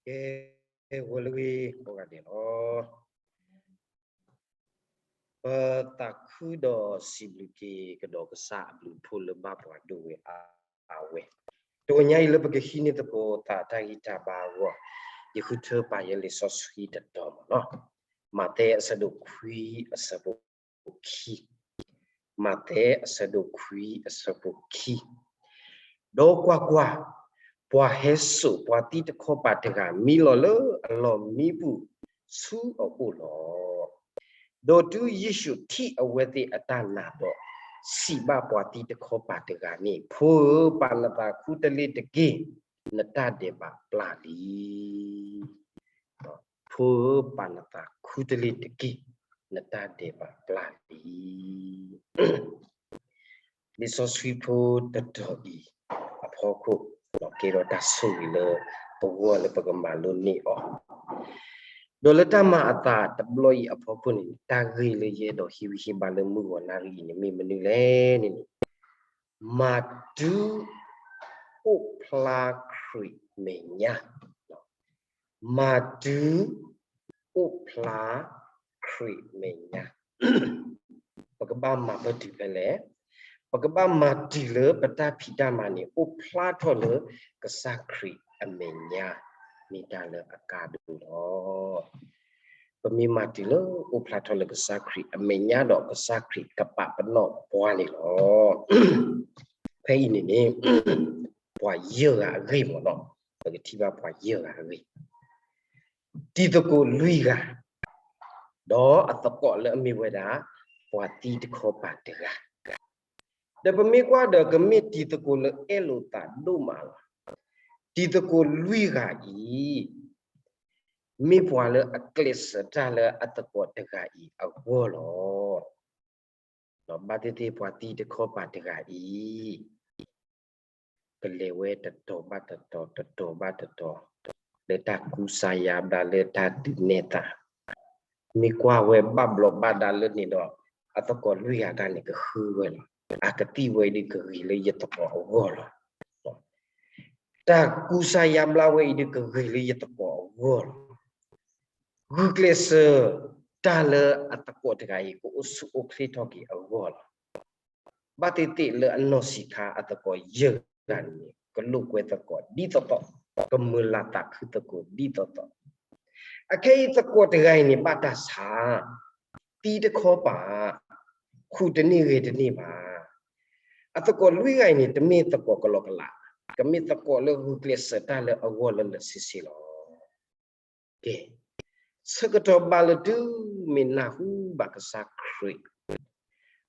ကဲ, ဂီၤလၢအဂ့ၤကိးဂၤဒဲးလီၤ. ပသးခုဒီးစံးဘျုးက့ၤကဒီးကစၢ်အဘျုးအဖှိၣ်လၢဘၣ်ပှၤဒိၣ်ဝဲအါဝဲ, တနံၤညါအံၤလၢပကဟံးန့ၢ်သကိးသးတၢ်ဂံၢ်တၢ်ဘါအဂီၢ်, ယဃုထၢပာ်ယဲလံာ်စီဆှံတတီၤမ့ၢ်နီၤ, မးသဲအဆၢဒိၣ်ခွံအဆၢဖိခံ, မးသဲအဆၢဒိၣ်ခွံအဆၢဖိခံ, ဒီးကွၢ်ကွၢ်, ပှၤဟဲစိာ်ပှၤသံတခီပၤတဂၤ မံလီၤလၢအလီၢ်မံပူၤဆူအအိၣ်လီၤ. ဒီးတုၤယ့ၣ်ၡူးထံၣ်အဝဲသ့ၣ်အတၢ်နာ်ဒီး, စံးဘၣ်ပှၤသံတခီပၤတဂၤန့ၣ်, ဖိဧၢ, ပာ်နသးခူတလ့ၢ်တက့ၢ်, နတၢ်ဒဲးဘးပျၢ်လံ. ဖိဧၢ, ပာ်နသးခူတလ့ၢ်တက့ၢ်, နတၢ်ဒဲးဘးပျၢ်လံ. လံာ်စီဆှံဖိတတီၤအံၤအဖီခိၣ်, ကဲထီၣ်တၢ်ဆိၣ်ဂ့ၤလၢပဂီၢ်လၢပကမၤလိန့ၢ်အီၤ, ဒီးလၢတၢ်မၤအသးတဘျီအံၤအဖီခိၣ်န့ၣ်, တၢ်ဂ့ၢ်လၢယအဲၣ်ဒိးဟ့ၣ်ဂံၢ်ဟ့ၣ်ဘါလၢမုၢ်ဂီၤနၣ်ရံၣ်အံၤန့ၣ် မ့ၢ်မနုၤလဲၣ်န့ၣ်, မၤတုၤအိၣ်ဖျါခရံာ်မဲာ်ညါ မၤတုၤအိၣ်ဖျါခရံာ်မဲာ်ညါ, ပကဘၣ်မၤပတုၤဖဲလဲၣ်, ပကဘၣ်မၤတုၤလၢပတၢ်ဖံးတၢ်မၤန့ၣ် အိၣ်ဖျါထီၣ်လၢကစၢ်ခရံာ်အမဲာ်ညါ, မ့ၢ်တၢ်လၢအကါဒိၣ်လီၤ. ပမ့ၢ်မၤတုၤလၢအိၣ်ဖျါထီၣ်လၢကစၢ်ခရံာ်အမဲာ်ညါဒီး ကစၢ်ခရံာ်ကပာ်ပနီၣ်ပှၤန့ၣ်လီၤ. ဖဲအံၤန့ၣ်န့ၣ်, ပှၤယဲၢ်ဂၤအဂ့ၢ်မ့ၢ်နီၤ, ပကထံၣ်ဘၣ်ပှၤယဲၢ်ဂၤအဂ့ၢ်, တံၤသကိးလွံၢ်ဂၤ, ဒီးအသကိးလၢအမ့ၢ်ဝဲဒၣ် ပှၤသံတခီပၤတဂၤ, ဒီးပမ့ၢ်ကွၢ်ဒီး ကမ့ၢ်တံၤသကိးလၢအဲၣ်လိာ်သးဒိၣ်မးလီၤ. တံၤသကိးလွံၢ်ဂၤအံၤ မ့ၢ်ပှၤလၢအကျဲးစၢးတၢ်လၢအသကိးတဂၤအံၤအဂီၢ်လီၤ. ဘၣ်သ့ၣ်သ့ၣ်ပှၤသံတခီပၤတဂၤအံၤ ကလဲၤဝဲတတီၤဘၣ်တတီၤ တတီၤဘၣ်တတီၤ, လၢတၢ်ကူစါယါဘျါ လၢတၢ်ဒုးနဲၣ်သး, မ့ၢ်ကွၢ်ဝဲဘၣ်ဘျီးဘၣ်ဒါလၢန့ၣ်ဒီး အသကိးလွံၢ်ဂၤတၢ်န့ၣ်ကဃုဝဲလီၤ. အကသံၣ်ဝဲဒုးကဂ့ၤလၢယသကိးအဂီၢ်လီၤ. တၢ်ကူစါယါဘျါဝဲအံၤဒုးကဂ့ၤလၢယသကိးအဂီၢ်လီၤ. ဂုာ်ကျဲးစၢးတၢ်လၢအသကိးတဂၤအံၤ ကအိၣ်ဆူၣ်အိၣ်ချ့ထီၣ်က့ၤအဂီၢ်လီၤ. ဘၣ်သ့ၣ်သ့ၣ်လၢအနီၢ်ဆံးခါအသကိးယဲၢ်ဂၤန့ၣ် ကလိာ်ကွဲသကိးဒ်သိးသိး, ကမုာ်လၤသးခုသကိးဒ်သိးသိး. အခဲအံၤသကိးတဂၤအံၤန့ၣ် ဘၣ်တၢ်ဆါ, သံတခီပၤ, ဃုာ်တန့ၢ်ဂဲၤတန့ၢ်ဘၣ်. အသကိးလွံၢ်ဂၤအံၤန့ၣ် တမ့ၢ်သကိးကလီကလး, ကမ့ၢ်သကိးလၢဂုာ်ကျဲးစၢးတၢ်လၢအဂီၢ်လၢလၢာ်ဆ့ဆ့လီၤ. ကဲ, ဆၢကတီၢ်ဘၣ်လၢတုၤမ့ၢ်နၢ်ဟူဘၣ်ကစၢ်ခရံာ်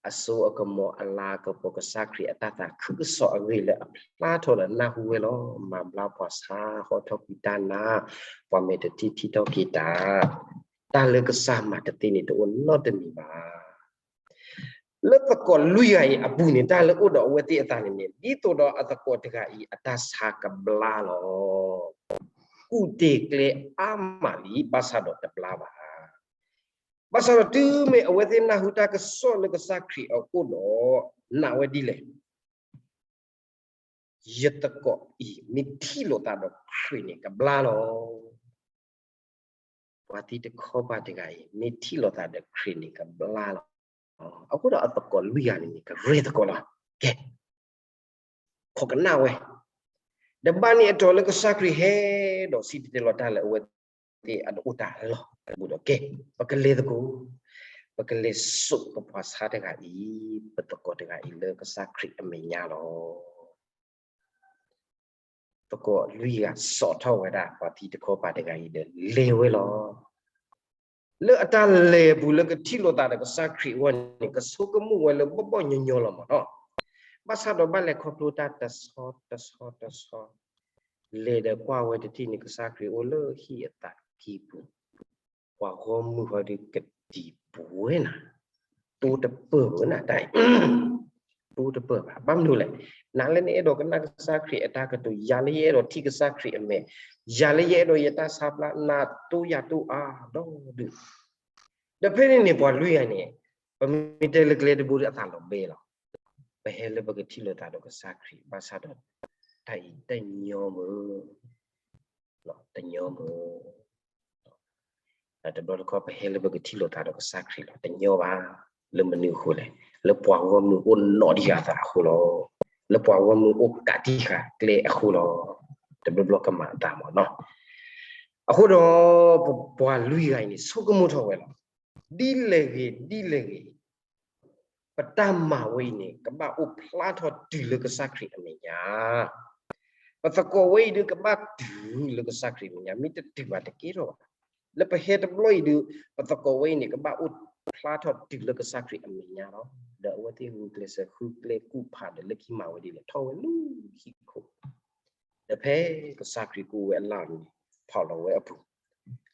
အစိအကမီၤအလၤကပီၤ ကစၢ်ခရံာ်အတၢ်သးခုကစီၣ်အဂ့ၢ်လၢအဖျါထီၣ်ဒီးနၢ်ဟူဝဲလီၤ. မၤဘျါပှၤဆါ ဟီထီၣ်ကွံာ်တၢ်နါ, ပှၤမဲာ်တထံၣ်ထံၣ်ထီၣ်က့ၤတၢ်, တၢ်လၢကစၢ်မၤတသ့န့ၣ် တအိၣ်နီတမံၤဘၣ်. လၢသကိးလွံၢ်ဂၤအံၤအပူၤန့ၣ် တၢ်လၢအိၣ်ဒီးအဝဲသ့ၣ်အသးန့ၣ်န့ၣ် ဒ်သိးဒီးအသကိးတဂၤအံၤအတၢ်ဆါကဘျါလီၤ. ကူၣ်တ့ၢ်ကျဲအါမးလံ ဘၣ်ဆၣ်ဒီးတဘျါဘၣ်. ဘၣ်ဆၣ်ဒီးတုၤမ့ၢ်အဝဲသ့ၣ်နၢ်ဟူတၢ်ကစီၣ်လၢကစၢ်ခရံာ်အအိၣ်ဒီး နာ်ဝဲဒ်လဲၣ်, ယသကိးအံၤ မ့ၢ်ထံၣ်လိာ်သးဒီးခရံာ်န့ၣ်ကဘျါလီၤ. ပှၤသံတခီပၤတဂၤအံၤ မ့ၢ်ထံၣ်လိာ်သးဒီးခရံာ်န့ၣ်ကဘျါလီၤ. အဃိဒီးအသကိးလွံၢ်ဂၤန့ၣ်န့ၣ် ကရ့သကိးလီၤ. ကဲ, ခိးကနၣ်ဝဲ, ဒီးဘၣ်န့ၣ်အတီၤလၢကစၢ်ခရံာ်ဟဲဒီးစံၣ်တဲၤတဲလီၤတၢ်လၢအဝဲသ့ၣ်အတအိၣ်တၢ်လီၢ်အပူၤဒီး ကဲ, ပကလဲၤသကိး, ပကလဲၤစိာ်ပပှၤဆါတဂၤအံၤ, ပသကိးတဂၤအံၤလၢကစၢ်ခရံာ်အမဲာ်ညါလီၤ. သကိးလွံၢ်ဂၤစိာ်ထီၣ်ဝဲဒၣ် ပှၤသံတခီပၤတဂၤအံၤဒီး လဲၤဝဲလီၤ. လၢအတၢ်လဲၤပူၤလၢကထံၣ်လိာ်သးဒီးကစၢ်ခရံာ်အဂီၢ်န့ၣ် ကဆိကမိၣ်ဝဲလၢဘီၣ်ဘီၣ်ညီညီလီၤမ့ၢ်နီၤ. ဘၣ်ဆၣ်ဒီးဘၣ်လဲၤခီဖျိတၢ်တဆီတဆီတဆီ, လဲၤဒီးကွၢ်ဝဲတထံၣ်န့ၣ် ကစၢ်ခရံာ်အိၣ်လၢဟံၣ်အသးကံၢ်ပူၤ, ပှၤဂီၢ်မုၢ်ဟီဒုးကတံာ်ပှဲၤနၤ, တိတပၢၢ်ဘၣ်နၤတၢ်အံၤ, တိတပၢၢ်ဘၣ်. ဘၣ်မနုၤလဲၣ်, နၤလၢနအဲၣ်ဒိးကနၣ်ကစၢ်ခရံာ်အတၢ်ကတိၤ, ယၤလၢယအဲၣ်ဒိးထံၣ်ကစၢ်ခရံာ်အမဲာ်, ယၤလၢယအဲၣ်ဒိးယတၢ်ဆါဘျါ, နၤတိယၤတိအါဒီဒုး. ဒီးဖဲန့ၣ်န့ၣ် ပှၤလွံၢ်ဂၤန့ၣ် ပမ့ၢ်တဲလၢကျဲတဘိဒီးအသးလီၤဘဲလီၤ. ပဟဲလၢပကထံၣ်လိာ်သးဒီးကစၢ်ခရံာ် ဘၣ်ဆၣ်ဒီး တၢ်အံၤတညီမုၢ် တညီမုၢ်. တဘျီတခီၣ်ပဟဲလၢပကထံၣ်လိာ်သးဒီးကစၢ်ခရံာ်လီၤ, တညီဘၣ်. လၢမနုၤအဃိလဲၣ်. လၢပှၤဂီၢ်မုၢ်အိၣ်နီၣ်တံၢ်ဃာ်အသးအဃိလီၤ. လၢပှၤဂီၢ်မုၢ်အိၣ်ကးတံၢ်ဃာ်ကျဲအဃိလီၤ. တဘျီဘျီကမၤအသးမ့ၢ်နီၤ. အဃိဒီး ပပှၤလွံၢ်ဂၤအံၤန့ၣ် ဆိကမိၣ်ထီၣ်ဝဲလီၤ. ဒ်လဲၣ်ဂ့ၤ ဒ်လဲၣ်ဂ့ၤ ပတၢ်မၤဝဲအံၤန့ၣ် ကဘၣ်အိၣ်ဖျါထီၣ်တုၤလၢကစၢ်ခရံာ်အမဲာ်ညါ. ပသကိးဝဲအံၤဒုး ကဘၣ်တုၤလၢကစၢ်ခရံာ်အမဲာ်ညါ, မ့ၢ်တတုၤဘၣ်တကဲထီၣ်ဘၣ်. လၢပဟဲတဘျီအံၤဒုး ပသကိးဝဲအံၤန့ၣ် ကဘၣ်အိၣ်ဖျါထီၣ်တုၤလၢကစၢ်ခရံာ်အမဲာ်ညါလီၤ. ဒီးအဝဲသ့ၣ်ဂုာ်ကျဲးစၢးဃုကျဲကူၣ်ဖးဒီးလၢခံမၤဝဲဒ်လဲၣ်, ထီၣ်ဝဲလၢဟံၣ်ခိၣ် ဒီးဖဲကစၢ်ခရံာ်ကအိၣ်ဝဲအလီၢ်န့ၣ် ဖီၣ်လီၤဝဲအပူၤ,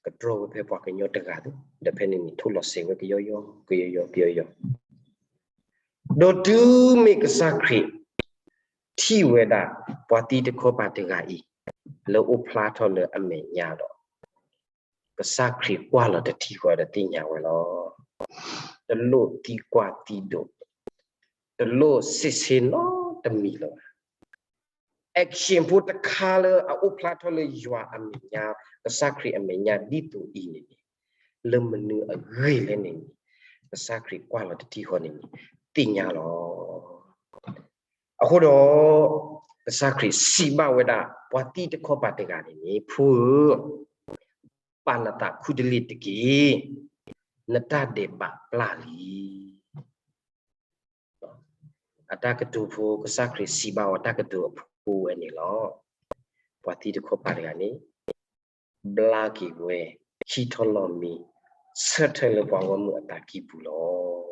ကတြီဝဲဖဲပှၤကညီတဂၤသ့ၣ်, ဒီးဖဲန့ၣ်န့ၣ် ထိၣ်လီၤစဲးဝဲကယီယီ ကယီယီ ကယီယီ. ဒီးတုၤမ့ၢ်ကစၢ်ခရံာ်ထံၣ်ဝဲဒၣ် ပှၤသံတခီပၤတဂၤအံၤ လၢအိၣ်ဖျါထီၣ်လၢအမဲာ်ညါဒီး ကစၢ်ခရံာ်ကွၢ်လီၤတထံၣ်ဃီဒီးသ့ၣ်ညါဝဲလီၤ. တလိၣ်သံကွၢ်သံဒိး, တလိၣ်စ့းဆ့နီတမံၤလၢၤဘၣ်. action ဖိတခါလၢအအိၣ်ဖျါထီၣ်လၢယွၤအမဲာ်ညါ, ကစၢ်ခရံာ်အမဲာ်ညါဒ်သိးအံၤန့ၣ်န့ၣ်, လၢမနုၤအဂ့ၢ်လဲၣ်န့ၣ်န့ၣ်, ကစၢ်ခရံာ်ကွၢ်လီၤတထံၣ်ဃီန့ၣ်န့ၣ် သ့ၣ်ညါလီၤ. အဃိဒီး ကစၢ်ခရံာ်စံးဘၣ်ဝဲဒၣ် ပှၤသံတခီပၤတဂၤန့ၣ်န့ၣ်, ဖိဧၢ, ပာ်နသးခူတလ့ၢ်တက့ၢ်, နတၢ်ဒဲးဘးပျၢ်လံ. အတၢ်ကတိၤဖိ ကစၢ်ခရံာ်စံးဘၣ်ဝဲတၢ်ကတိၤအဖိဝဲန့ၣ်လီၤ. ပှၤသံတခီပၤတဂၤန့ၣ် ဘျါက့ၤဝဲ, ဟံးထီၣ်လီၢ်မံ, ဆၢထၢၣ်လၢပှၤဂီၢ်မုၢ်အသးကံၢ်ပူၤလီၤ.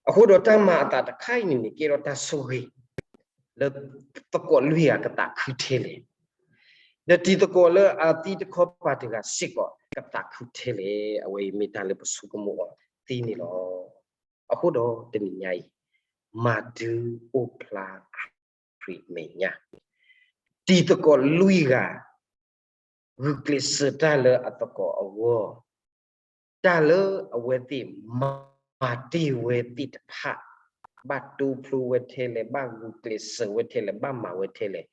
အဃိဒီးတၢ်မၤအသးတခါအံၤန့ၣ်န့ၣ် ကဲထီၣ်တၢ်ဆိၣ်ဂ့ၤ လၢသကိးလွံၢ်ဂၤကသးခုထဲလဲၣ်, ဒီးတံၤသကိးလၢအသံတခီပၤတဂၤစ့ၢ်ကီး ကသးခုထဲလဲၣ်, အဝဲအံၤမ့ၢ်တၢ်လၢပဆိကမိၣ်အီၤသ့န့ၣ်လီၤ. အဃိဒီးတနံၤညါအံၤ, မၤဒုးအိၣ်ဖျါခရံာ်မဲာ်ညါ, တံၤသကိးလွံၢ်ဂၤ ဂုာ်ကျဲးစၢးတၢ်လၢအသကိးအဂီၢ်, တၢ်လၢအဝဲသ့ၣ်မၤတ့ၢ်ဝဲသ့ၣ်တဖၣ်, ဘၣ်တိဖျိဝဲထဲလဲၣ်, ဘၣ်ဂုာ်ကျဲးစၢးဝဲထဲလဲၣ်, ဘၣ်မၤဝဲထဲလဲၣ်,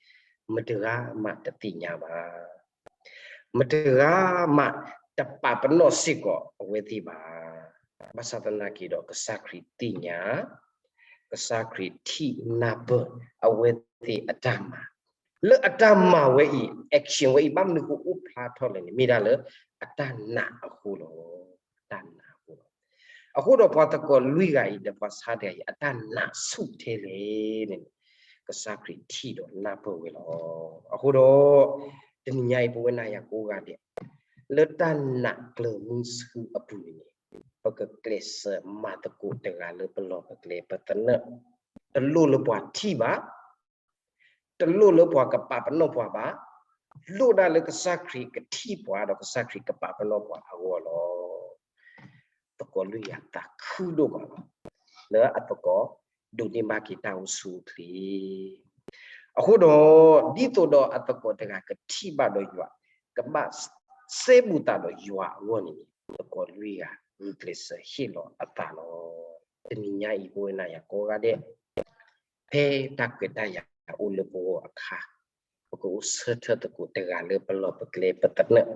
မတဂၤမးတသ့ၣ်ညါဘၣ်. မတဂၤမးတပာ်ပနီၣ်စ့ၢ်ကီးအဝဲသ့ၣ်ဘၣ်. ဘၣ်ဆၣ်သနာ်က့ဒီး ကစၢ်ခရံာ်သ့ၣ်ညါ, ကစၢ်ခရံာ်ထံၣ်နၢ်ပၢၢ်အဝဲသ့ၣ်အတၢ်မၤ, လၢအတၢ်မၤဝဲအံၤ action ဝဲအံၤ ဘၣ်မနုၤဃိအိၣ်ဖျါထီၣ်လဲၣ်န့ၣ် မ့ၢ်ဒၣ်လၢအတၢ်နာ်အဃိလီၤ. အတၢ်နာ်အဃိလီၤ. အဃိဒီးပှၤသကိးလွံၢ်ဂၤအံၤဒီးပှၤဆါတဂၤအံၤ အတၢ်နာ်ဆူၣ်ထဲလဲၣ်န့ၣ် ကစၢ်ခရံာ်ထံၣ်ဒီးနၢ်ပၢၢ်ဝဲလီၤ. အဃိဒီး တနံၤညါအံၤ ပဝဲနၤယၤကိးဂၤဒဲး လၢတၢ်နာ်ကျၢၤမုဆူအပူၤန့ၣ်န့ၣ် ပကကျဲးစၢးမၤသကိးတဂၤလၢပလီၢ်ပကျဲပသနၢၣ်, တလိၣ်လၢပှၤထံၣ်ဘၣ်, တလိၣ်လၢပှၤကပာ်ပနီၣ်ပှၤဘၣ်, လိၣ်ဒၣ်လၢကစၢ်ခရံာ်ကထံၣ်ပှၤဒီးကစၢ်ခရံာ်ကပာ်ပနီၣ်ပှၤအဂီၢ်လီၤ. သကိးလွံၢ်ဂၤသးခုဒိၣ်မးလီၤ. လၢအသကိးဒိးန့ၢ်ဘၣ်က့ၤတၢ်အိၣ်ဆူၣ်အိၣ်ချ့ အဃိဒီး ဒ်သိးဒီးအသကိးတဂၤကထံၣ်ဘၣ်ဒီးယွၤ, ကဘၣ်စဲဘူးသးဒီးယွၤအဂီၢ်န့ၣ်န့ၣ် သကိးလွံၢ်ဂၤ ဂုာ်ကျဲးစၢးဟ့ၣ်လီၤအသးလီၤ. တနံၤညါအံၤ ပဝဲနၤယၤကိးဂၤဒဲး ဖဲတၢ်ခွဲးတၢ်ယာ်အိၣ်လၢပဂီၢ်အခါ, ပကအိၣ်ဆၢထၢၣ်သကိးတဂၤလၢပလီၢ်ပကျဲပသနၢၣ်,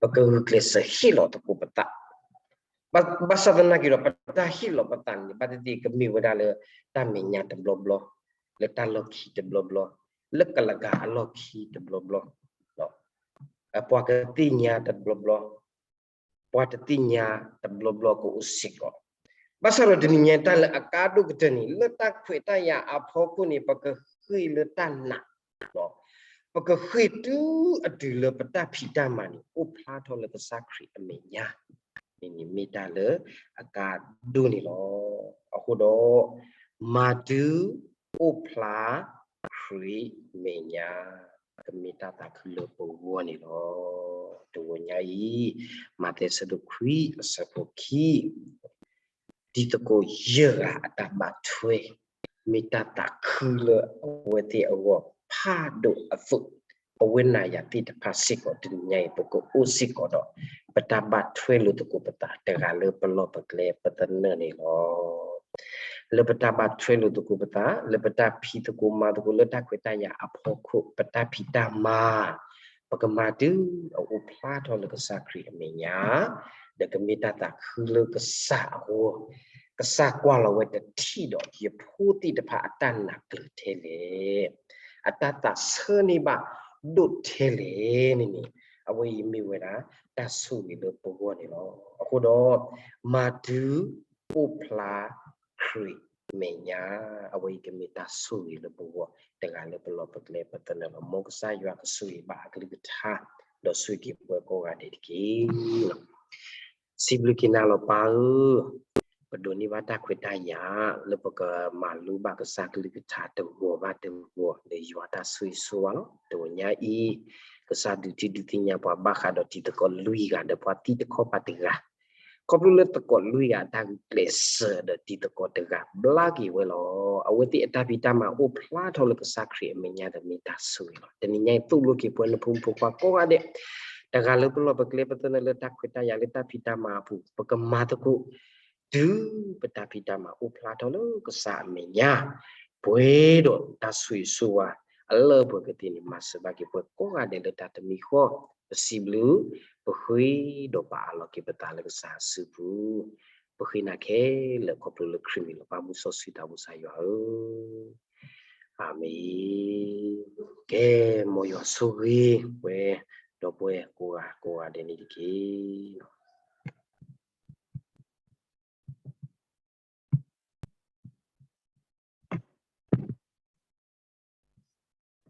ပကဂုာ်ကျဲးစၢးဟ့ၣ်လီၤသကိးပသး. ဘၣ်ဆၣ်သနာ်က့ဒီး ပတၢ်ဟ့ၣ်လီၤပသးန့ၣ် ဘၣ်သ့ၣ်သ့ၣ်ကမ့ၢ်ဝဲဒၣ်လၢတၢ်မဲာ်ညါတဘျီဘျီ, လၢတၢ်လီၢ်ခံတဘျီဘျီ, လၢကလၤကၤအလီၢ်ခံတဘျီဘျီ, ပှၤကသ့ၣ်ညါတဘျီဘျီ, ပှၤတသ့ၣ်ညါတဘျီဘျီကအိၣ်စ့ၢ်ကီး. ဘၣ်ဆၣ်ဒီးတနံၤညါတၢ်လၢအကါဒိၣ်ကတၢၢ်န့ၣ် လၢတၢ်ခွဲးတၢ်ယာ်အဖီခိၣ်န့ၣ် ပကဃ့ၢ်လၢတၢ်နာ်, ပကဃ့ၢ်တုၤအတုၤလၢပတၢ်ဖံးတၢ်မၤန့ၣ် အိၣ်ဖျါထီၣ်လၢကစၢ်ခရံာ်အမဲာ်ညါ, န့ၣ်န့ၣ်မ့ၢ်တၢ်လၢအကါဒိၣ်န့ၣ်လီၤ. အဃိဒီး မၤဒုးအိၣ်ဖျါခရံာ်မဲာ်ညါ ကမ့ၢ်တၢ်သးခုလၢပဂီၢ်န့ၣ်လီၤ. တဂီၤညါအံၤ မးသဲဆၢဒိၣ်ခွံအဆၢဖိခံ, တံၤသကိးယဲၢ်ဂၤအတၢ်ဘၣ်ထွဲ မ့ၢ်တၢ်သးခုလၢအဝဲသ့ၣ်အဂီၢ်ဖးဒိၣ်အသိး, ပဝဲနၤယၤသ့ၣ်တဖၣ်စ့ၢ်ကီး တနံၤညါအံၤ ပကအိၣ်စ့ၢ်ကီးဒီး ပတၢ်ဘၣ်ထွဲလိာ်သကိးပသးတဂၤလၢပလီၢ်ပကျဲပသနၢၣ်န့ၣ်လီၤ. လၢပတၢ်ဘၣ်ထွဲလိာ်သကိးပသး, လၢပတၢ်ဖံးသကိးမၤသကိးလၢတၢ်ခွဲးတၢ်ယာ်အဖီခိၣ်, ပတၢ်ဖံးတၢ်မၤ ပကမၤတုၤအအိၣ်ဖျါထီၣ်လၢကစၢ်ခရံာ်အမဲာ်ညါ, ဒီးကမ့ၢ်တၢ်သးခုလၢကစၢ်အဂီၢ်, ကစၢ်ကွၢ်လီၤဝဲတထံၣ်ဒီးယဖိသ့ၣ်တဖၣ်အတၢ်နာ်ကျၢၤထဲလဲၣ်, အတၢ်သးဆၢန့ၢ်ဘၣ်ဒိၣ်ထဲလဲၣ်န့ၣ်န့ၣ်, အဝဲအံၤမ့ၢ်ဝဲဒၣ်တၢ်ဆိၣ်ဂ့ၤလၢပဂီၢ်န့ၣ်လီၤ. အဃိဒီး မၤတုၤအိၣ်ဖျါခရံာ်မဲာ်ညါ, အဝဲအံၤကမ့ၢ်တၢ်ဆိၣ်ဂ့ၤလၢပဂီၢ်, တဂၤလၢပလီၢ်ပကျဲပသနၢၣ်လီၤ. မ်ကစၢ်ယွၤကဆိၣ်ဂ့ၤဘၣ်အကလုၢ်ကထါ, ဒီးဆိၣ်ဂ့ၤက့ၤပှၤကိးဂၤဒဲးတက့ၢ်. စံးဘျုးက့ၤနၤလီၤပၢ်ဧၢ, ပဒိးန့ၢ်ဘၣ်တၢ်ခွဲးတၢ်ယာ် လၢပကမၤလိဘၣ်ကစၢ်ကလုၢ်ကထါတဂီၤဘၣ်တဂီၤ လၢယွၤတၢ်ဆိၣ်ဂ့ၤဆိၣ်ဝါလီၤ. တဂီၤညါအံၤ, ကစၢ်ဒုးထံၣ်ဒုးသ့ၣ်ညါပှၤဘၣ်ဃးဒီးတံၤသကိးလွံၢ်ဂၤဒီးပှၤသံတခီပၤတဂၤ, ခီဖျိလၢသကိးလွံၢ်ဂၤအတၢ်ဂုာ်ကျဲးစၢး ဒီးတံၤသကိးတဂၤဘျါက့ၤဝဲလီၤ. အဝဲသ့ၣ်အတၢ်ဖံးတၢ်မၤအိၣ်ဖျါထီၣ်လၢကစၢ်ခရံာ်အမဲာ်ညါဒီးမ့ၢ်တၢ်ဆိၣ်ဂ့ၤလီၤ. တနံၤညါအံၤသိၣ်လိက့ၤပှၤနဖိမုၣ်ဖိခွါကိးဂၤဒဲး, တဂၤလၢပလီၢ်ပကျဲပသနၢၣ်လၢတၢ်ခွဲးတၢ်ယာ်လၢတၢ်ဖံးတၢ်မၤအပူၤ, ပကမၤသကိး တုၤပတၢ်ဖံးတၢ်မၤအိၣ်ဖျါထီၣ်လၢကစၢ်အမဲာ်ညါ, ပှဲၤဒီးတၢ်ဆိၣ်ဂ့ၤဆိၣ်ဝါ အလၢပှဲၤကသ့န့ၣ် မၤစၢၤဘၣ်က့ၤပှၤကိးဂၤဒဲးလၢတၢ်တမံၤဃီ, ပစံးဘျုး, ပဃ့ဒီးပအးလီၤက့ၤပသးလၢကစၢ်အစုပူၤ, ပဃ့နၤခဲလၢာ်ခီဖျိလၢခရံာ်မံၤလီၤ. ပၢ်မုၢ်စီဆှံတၢ်အိၣ်ဖှိၣ်ကစၢ်ယွၤဧၢ, အၤမ့ၣ်. ကဲ, မ်ယွၤဆိၣ်ဂ့ၤပှၤဒီပုၢ်ဝဲၢ်ကိးဂၤကိးဂၤဒဲးန့ၣ်တက့ၢ်.